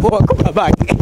poa kwa babake.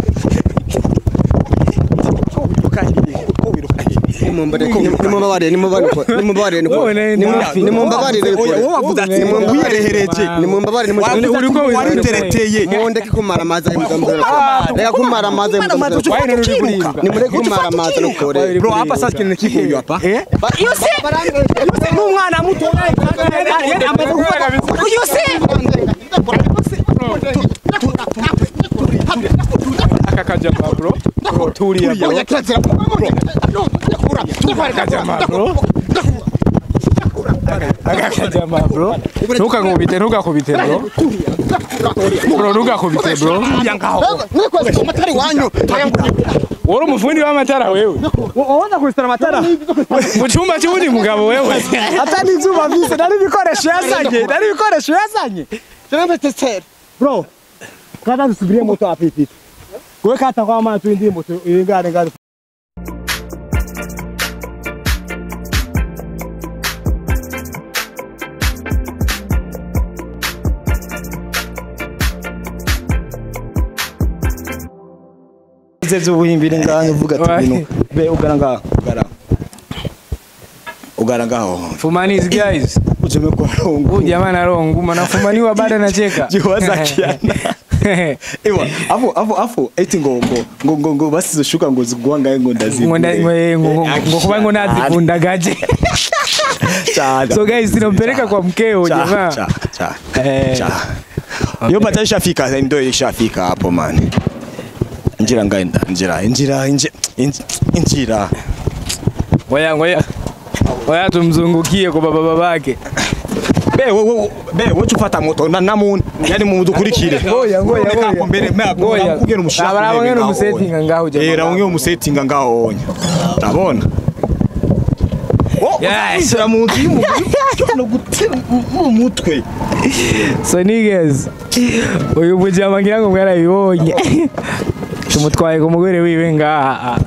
Bro, ntukakubite bro. Bro, ntukakubite bro. Wari umufundi w'amatara wewe. Wabona kwistara amatara? Mu cyumba cy'undi mugabo wewe. Atari izuba vise, nari ibikoresho yazanye, nari ibikoresho yazanye. Bro, kada dusubirie moto apipi. Gwe kata kwa amazi indi moto ingare ngare. Ubuhimbire ngaho uvuga ati bino be ugara ngaho ugara ngaho Fumani guys ujeme kwa rongo jamaa na rongo maana fumaniwa bado anacheka jiwaza kiana ewa afu eti ngo ngo ngo ngo basizoshuka ngo zigwanga ngo ndazi ngo kuba ngo nazikunda gaje. So guys sinompeleka kwa mkeo jamaa. Cha cha yo bata ishafika ndio ishafika hapo man. Injira ngaenda injira injira injira. Ngoja ngoja. Ngoja tumzungukie kwa baba babake. Be be wocu fata moto na namun yani mumudukurikire. Ngoja ngoja ngoja. Mbere ngoja kugera umushaka. Abarabonye umusettinga ngaho jamaa. Eh rabonye umusettinga ngaho onya. Ndabona. Yes. Injira mu nzu y'umugore no gutera mu mutwe. So niggas. Uyu mujama ngira ngo mwarabibonye. Tumutwaye ku mugore wiwe ngaha.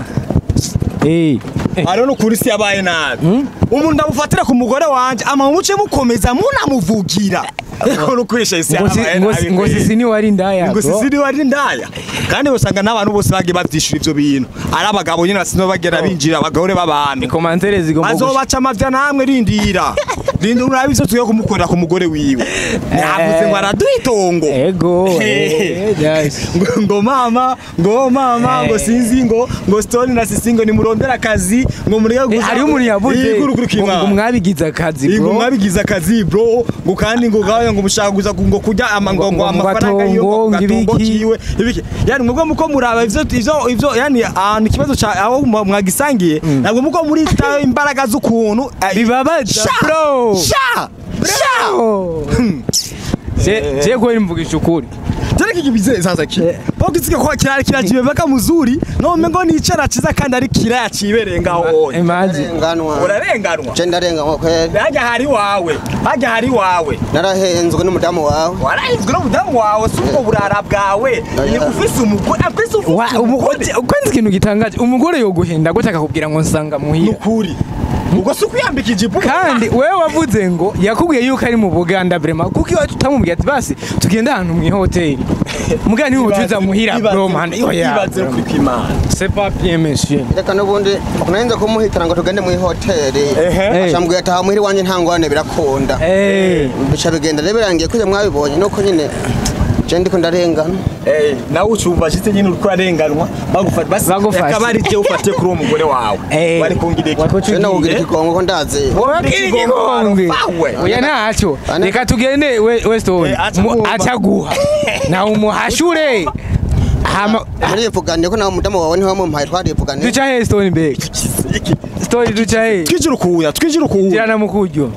Eh. Haro no kuri si yabaye nabi. Umuntu ndamufatira ku mugore wanje ama muce mukomeza munamuvugira. Ko kurisha isi yabaye nabi. Ngo sisi ni wari ndaya. Ngo sisi ni wari ndaya. Kandi usanga n'abantu bose bagiye bavyishura ivyo bintu. Ari abagabo nyine basino bagera binjira abagore b'abantu. Commentaire zigomba bazobaca amavya namwe rindira. Rindira urabe ivyo tugiye kumukorera ku mugore wiwe. Navuze ngo araduitongo. Ego. Yes. Ngo mama, ngo sinzi ngo stone na sisi ngo nimurondera akazi ngo mureke gusa. Hari umuntu yavuze ngo mwabigize akazi bro. Ngo mwabigize akazi bro. Ngo kandi ngo gawe ngo mushaguza ngo kurya ngo amafaranga yo gatongo kiwe. Ibiki. Yani mwebwe muko muraba ivyo yani ahantu ikibazo ca aho mwagisangiye nabwo muko muri imbaraga z'ukuntu bibabaza bro. Sha! Bro! Je kweli mvugisha ukuri. Tariki kibize sasa ki. Pokitsike kwa kirari kirajibeka muzuri no mengo nicara ciza kandi ari kiraya ciberenga hoye. Imagine. Urarenganwa. Je ndarenganwa kweli. Hajya hari wawe. Hajya hari wawe. Narahenzwe n'umudamu wawe. Warahenzwe n'umudamu wawe suko burara bwawe. Ni ufise umugore afise umugore. Kwanza ikintu gitangaje umugore yoguhenda gutaka kubwira ngo nsanga muhira. Nukuri. Ubwo si kwiyambika ijipo kandi wewe wavuze ngo yakubwiye yuko ari mu Buganda vraiment kuko iyo tutamubwiye ati basi tugenda ahantu mu hoteli mugani ubucuza muhira bro man ibaze kuri kwimana c'est pas bien monsieur. Reka nubundi narinze kumuhitana ngo tugende mu hoteli ashambwiye ataha muhira wanje ntangwane birakunda bica bigenda rero birangiye kujya mwabibonye nuko nyine je ndiko ndarengana. Nawe ucumva shite nyine uriko arenganwa bagufata basi akabari je ufate kuri uwo mugore wawe bari kungireka je nawugira ikigongo ko ndazi ikigongwe oya ntacyo reka tugende Weston acaguha na umuhashure hama murivuganiye ko nawe umudamu wawe niwe wamumpaye twarivuganiye duca he Stone mbega Stone duca he twijira ukuya jirana mukujyo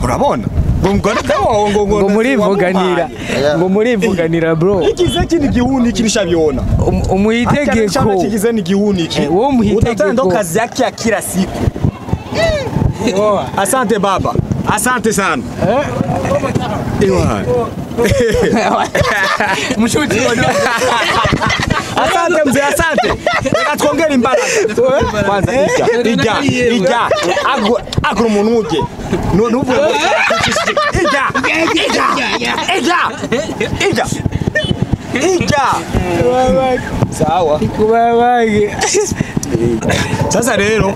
urabona ngo murivuganira ngo murivuganira bro ikize kindi gihuni kirishabiona umuitegeko kigize ni gihuni ki wowe umuhitegeko ndo kazi yake ya kila siku. Asante baba, asante sana. Ewa. Mshuti. Asante mzee, asante. Reka tuongere imbaraga. Kwanza ija ija agro munuje. Nuvuye ija ija ija ija. Ija. Sawa. Kubabage. Sasa rero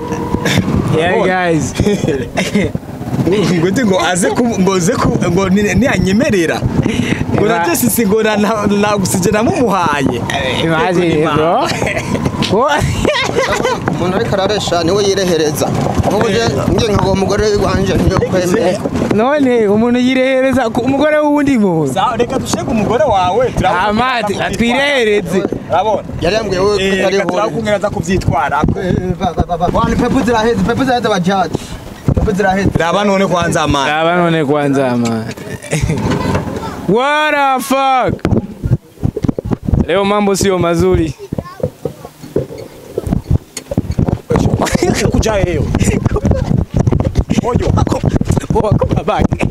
Yeah guys. Ngo ngo aze ngo ze ngo nianyemerera. Ngo naje sisi ngo na gusije namumuhaye. Imagine bro. Umuntu ariko araresha niwe yirehereza. Ubu nje nkabo umugore wanje ntiyo kwemera. None umuntu yirehereza umugore w'undi muntu. Sawa reka dusheke umugore wawe turabona. Atwirehereze. Urabona? Yari yambwiye wewe ko ari ho. Turakumwera kuvyitwara. Wani pepu ziraheze, pepu ziraheze bajaji. Pepu ziraheze. Raba none kwanza amani. Raba none kwanza amani. What the fuck? Leo mambo sio mazuri. Kuja hiyo. Oyo. Babake.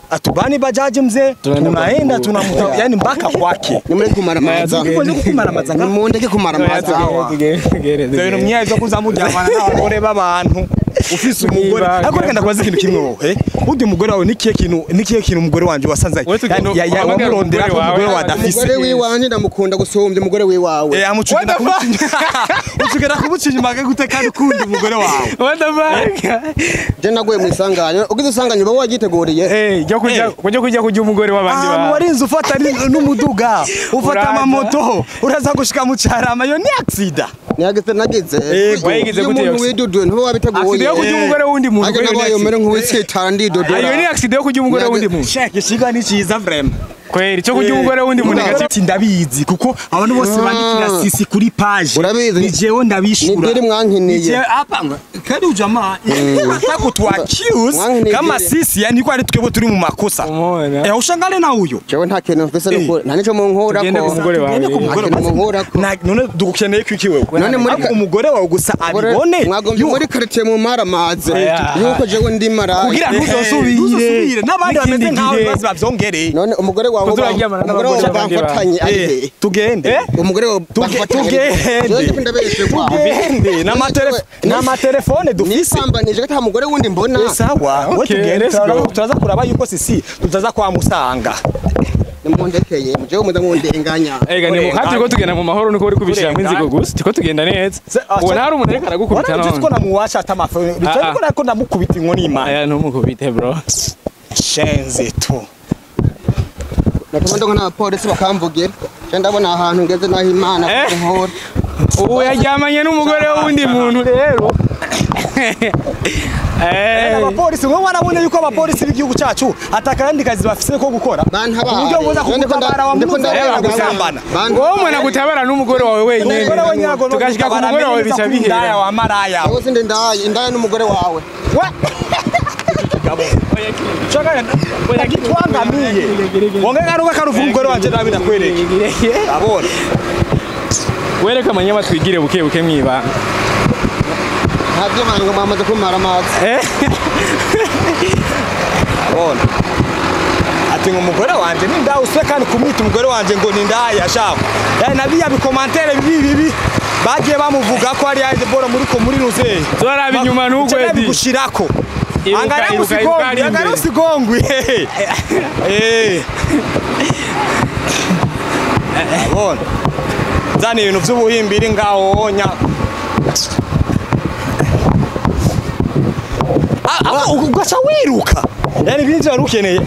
Atubani bajaji mzee, tunaenda tunamta yani mpaka kwake. Nimureke kumaramaza. Nimundeke kumaramaza. Ibintu mwiza kuza mujyamana n'abagore b'abantu. Ufise umugore. Ariko reka ndakubaza ikintu kimwe wowe. Urya umugore wawe nikiye kintu umugore wanje wasanze ya wamurondera ko umugore wa dafise. Umugore wiwanje ndamukunda gusumbya umugore wiwawe. Eh amucugenda kumucinya. Kumucinya gute kandi ukunda umugore wawe. What the fuck? Je naguye mu isanganya. Ugize isanganya uba wagiteguriye. Eh jya kujya kujya umugore w'abandi ba. Warinze ufata n'umuduga, ufata amamoto, uraza gushika mu Carama yo ni accident. Nyagize nagize. Wayigize gute yo? Widuduye ntuba wabiteguye. Accident yo kujya umugore w'undi muntu. Ajya nabaye mere nk'uwitsitara ndidodora. Ayo ni accident yo kujya umugore w'undi muntu. Sheke shiga ni cyiza vraiment. Kweli cyo kujya umugore w'undi muntu gati ndabizi kuko abantu bose bandikira sisi kuri page. Ni jewe ndabishura. Ni mwankiniye. Hapa kandi ujamaa atako tu accuse kama sisi yani kwa twebwe turi mu makosa. Eh ushangale na uyo. Jewe nta kintu mfise no nta nico munkora ko. Na none dukeneye kwiki wewe. None muri umugore wawe gusa abibone. Mwagombye muri quartier mu maramaze. Yuko jewe ndi maraya. Kugira ntuzosubire n'abandi bameze nkawe bazi bavyongereye. None umugore wawe bamfatanye ari tugende umugore wawe tugende n'amatelefone dufise nisambanije ko mugore wundi mbona sawa we tugende turaza kuraba yuko sisi tutaza kwa musanga nimundekeye muje muza mundenganya ega ni mukati ko tugenda mu mahoro niko uri kubishira mu inzigo gusa tiko tugenda neza ubona hari umuntu ariko aragukubita none ko namuwasha atamafone bitari ko ndamukubita inkoni imana aya ntumukubite bro shenze tu Nakamando nkana polisi bakamvugira je ndabona ahantu ngeze naho Imana kunkora ubu yaryamanye n'umugore w'undi muntu rero abapolisi ngo warabone yuko abapolisi b'igihugu cyacu atakandi kazi bafise ko gukora uburyo buza kugutabara wa gusambana wowe umuntu agutabara n'umugore wawe wenyine tugashika ku mugore wawe bica bihera wa maraya wowe sinde ndaye indaya n'umugore wawe kitwangamiye wonge karuvuga umugore wanje nabi ndakwereke abona wereka amanyama twigire buke buke mwibanga ntabyo mwana mwamaze kumara amazi abona ati ngo umugore wanje ni ndawe uswe kandi kumwita umugore wanje ngo ni ndaya shaka yani nabiya bikomantere bibi bibi bagiye bamuvuga ko ari yaje bora muri ko muri ruze turaraba inyuma n'ugwedi gushirako angara usigongwe eh abona zani ibintu by'ubuhimbiri ngaho nya ugaca wiruka yani binzi warukeneye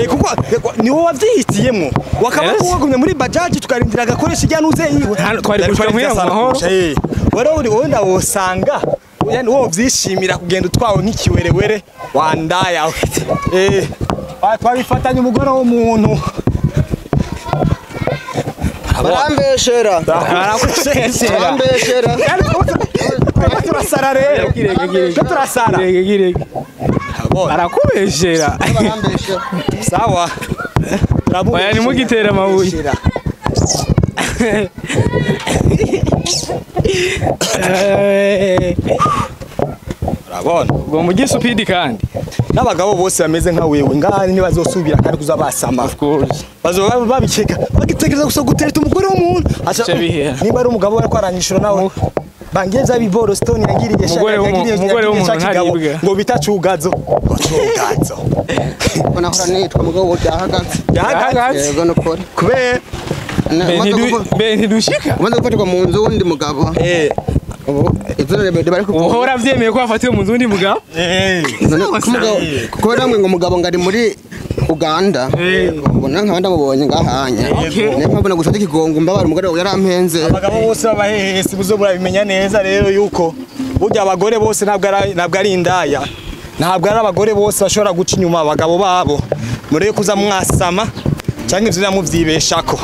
kuko ni wowe wavyihitiyemwo wakaba wagumye muri bajaji tukarindira agakoresha ijya nuze yiwe twari gushika mu mahoro wari uri wenda wosanga yani wowe vyishimira kugenda utwawe nk'ikiwerewere wandaya twabifatanye umugore w'umuntu barambeshera barambeshera turasara rero turasara barakubeshera sawa oya nimugitera amabuye Urabona Ngo mujye supidi kandi. N'abagabo bose bameze nka wewe ngani ntibazosubira kandi kuza basama. Of course. Bazoba babikeka bagitekereza gusa gutereta umugore w'umuntu. Aca niba ari umugabo ariko aranyishura nawe bangiye za biboro stone yagiriye Umugore w'umuntu ntaribwa. Ngo bita cugazo. Cugazo. Ubona hora nitwa mugabo byahagaze. Yahagaze. Yego nukuri. Kubera Be ntidushika. Umaze gufatirwa mu nzu wundi mugabo. Ubu izina bari kuvuga. Uhora vyemeye ko afatiwe mu nzu wundi mugabo? Kuko namwe ngo umugabo ngari muri Uganda. Ubona nkaba ndamubonye ngahanya. Niyo mpamvu nagusabye ikigongo mbabara umugore wawe yarampenze. Abagabo bose babahehese buzo murabimenya neza rero yuko burya abagore bose ntabwo ari indaya. Ntabwo ari abagore bose bashobora guca inyuma abagabo babo. Mureke kuza mwasama cyangwa ivyo muvyibeshako.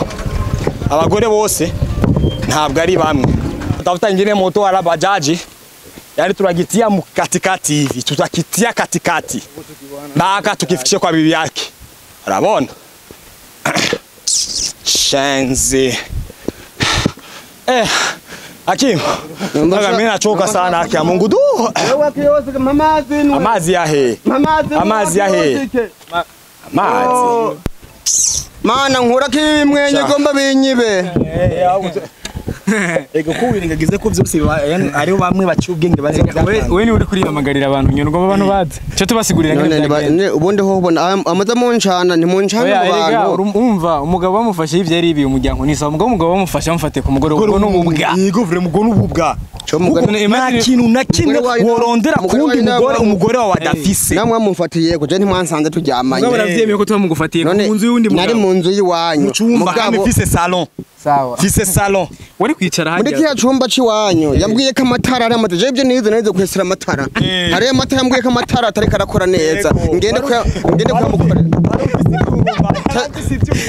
Abagore bose ntabwo ari bamwe. Tafuta ingine moto wala bajaji. Yaani tunakitia katikati hivi, tutakitia katikati. Mpaka tukifikishe kwa bibi yake. Urabona? Shenzi. Hakim. Mimi nachoka sana haki ya Mungu du. Amazi ya he. Amazi ya he. Amazi. Mana nkura kimwenye gomba binyibe. Ego kuwirengagize ko byose ariho bamwe baciye ubwenge bazi. We ni uri kurihamagarira abantu nyoni ngo abantu baze. Cyo tubasigurira ngene. Ubundi ho ubona amaza muncana ni muncana mu bantu. Umva umugabo bamufashe ivyo yari ibi umuryango ni sawa umugabo bamufashe amufate ku mugore ubwo n'ububwa. Yego vure mugo n'ububwa. Nta kintu na kimwe worondera kundi mugore umugore wawe adafise. Namwe mumfatiye ko je ntimwansanze turyamanye. Mugabo navyemeye ko tubamugufatiye mu nzu y'undi mugabo. Nari mu nzu y'iwanyu. Mugabo fise salon. Sawa. Fise salon. Wari kwicara hajya. Muri kiya cumba ciwanyu yambwiye ko amatara ari amatara. Je ibyo nize nize kwesera amatara. Hari amatara yambwiye ko amatara atari karakora neza. Ngende ko ngende kwa mukorera.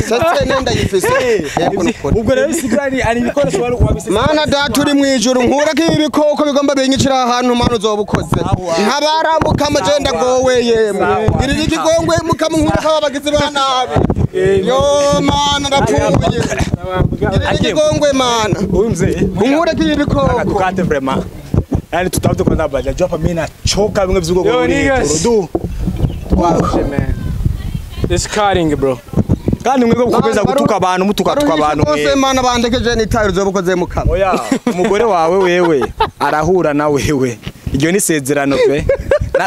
Sasa nenda yifise. Ubwo rero sigurani ari ibikoresho wari wabise. Mana data uri mwijuru nkura ko ibikoko bigomba binyicira ahantu mana uzobukoze. Ntabaramuka amagenda gowe yemwe. Iri ikigongwe mukamunkura ko abagizi ba nabi. Yo mana ndapfuye. Ikigongwe mana. Umze. Nkura ko ibikoko. Tukate vraiment. Yani tutavuze ko ndabaje. Jopa mimi nachoka bimwe by'ubwo du. Man. This cutting bro. Kandi mwebwe gukomeza gutuka abantu mutukatuka abantu mwe. Mana bandekeje nitayo uzobukoze mukama. Oya, umugore wawe wewe arahura na wewe. Iryo ni sezerano pe.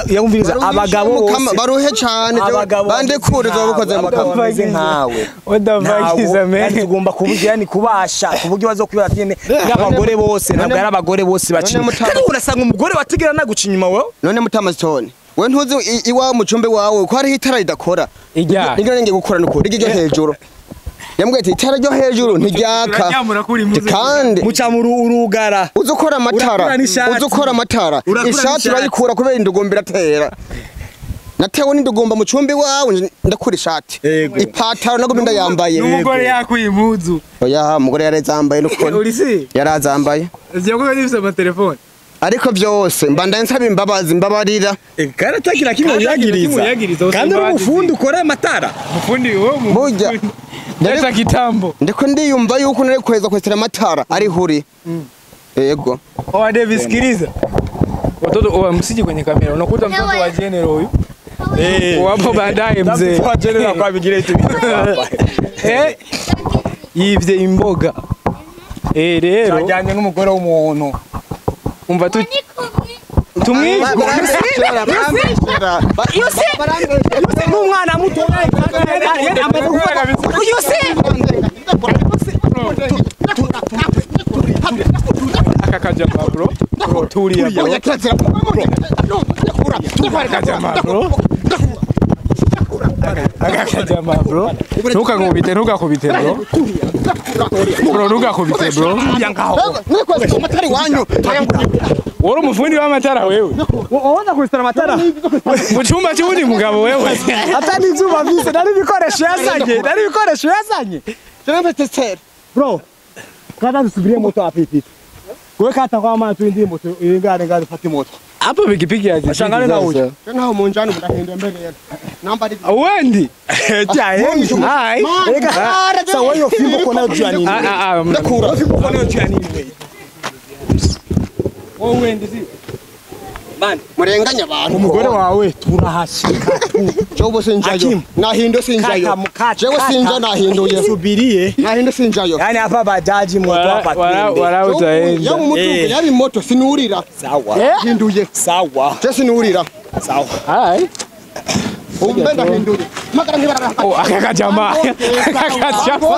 Yumviriza abagabo bose baruhe cyane bandekure uzobukoze mukama. Bameze nkawe. What the fuck is a man? Tugomba kubugira ni kubasha kuburyo bazokwibara tine n'abagore bose ntabwo ari abagore bose baciye. Kandi urasanga umugore watigera naguca inyuma wewe. None Mutama-Stone. We ntuzi iwawe mu cumbe wawe ko hariho itara ridakora. Ngira ngiye gukora nukuri iryo hejuru. Yambwiye ati itara ryo hejuru ntiryaka. Kandi muca mu urugara. Uzukora amatara. Uzukora amatara. Ishati urayikura kubera indugumba iratera. Natewe n'indugumba mu cumbe wawe ndakura ishati. Ipataro nagumye ndayambaye. N'umugore yakuye impuzu. Oya umugore yarazambaye nukuri. Yarazambaye. Yakuye n'ifise amatelefone. Ariko byose mbandaye nsaba imbabazi mbabarira. Kandi atagira kimwe yagiriza. Kandi uri umufundi ukora amatara. Umufundi wowe burya. Ndetse kitambo. Ndiko ndiyumva yuko nari kweza kwesera amatara ari huri. Yego. Oa Davis sikiliza. Watoto oa msije kwenye kamera. Unakuta mtoto wa general huyu. Wapo baadaye mzee. Mtoto wa general kwa bigire tu. Yivye imboga. Rero. Cyajyanye n'umugore w'umuntu. Umva tu tumwize n'umwana muto aka kajama bro turiya bro aka kajama bro ntukakubite bro bro ntukakubite bro Wari umufundi w'amatara wewe. Uona kwesera amatara. Mu cyumba cy'undi mugabo wewe. Atari ivyuma vise nari ibikoresho yazanye, nari ibikoresho yazanye. Bro. Kada dusubirie moto apipi. Gwe kata kwa amazi indi moto ingane ngane fata moto. Hapo pikipiki yaje. Ashangane na uyu. Naho munjana mudahenda mbere. Namba ndi. Wendi. Hai. Reka. Sawa hiyo fimbo kwa nayo jua nini? Ndakura. Fimbo kwa nayo jua nini wewe? Wewe wendi si. Murenganya abantu. Umugore wawe turahashika tu. Jewe sinjayo. Hakimu. Nahindo sinjayo. Kata mukata. Jewe sinja nahinduye. Subirie. Nahindo sinjayo. Yani hapa bajaji moto hapa twende. Wala utaenda. Yaba umutungo yaba imoto sinurira. Sawa. Hinduye. Sawa. Je sinurira. Sawa. Hai. Umbe ndahinduye. Magara ntibarara. Oh, aka jamaa. Aka jamaa.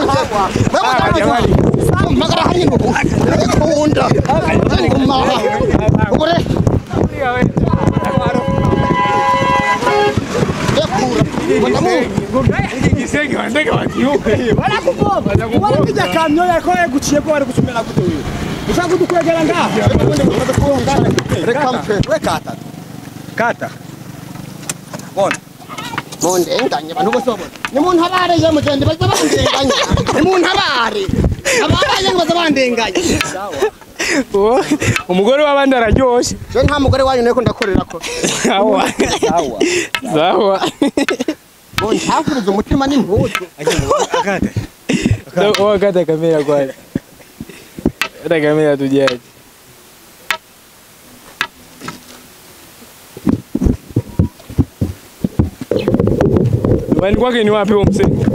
Magara hanyine ubu. Ndakunda. Ngumaha. Ubure. Igisenge wanataka wakiuke. Warakuja kamyo yako yaguciye ko bari gucumera gute wewe. Ushaka kudukwegera ngaha? Reka mfe. We kata. Kata. Bona. Mundenganye abantu bose babona. Nimuntabare ye mugende baza bandenganya. Nimuntabare. Abaye ngo baza bandenganye. Umugore w'abandi araryoshe. Je nta mugore wanyu niko ndakorera ko. Sawa. Sawa. Sawa. Ntafuruza umutima n'impuzu. Akate. Wakata kamera kwanza. Hata kamera tujaje. Nyumbani kwake ni wapi huo msenge?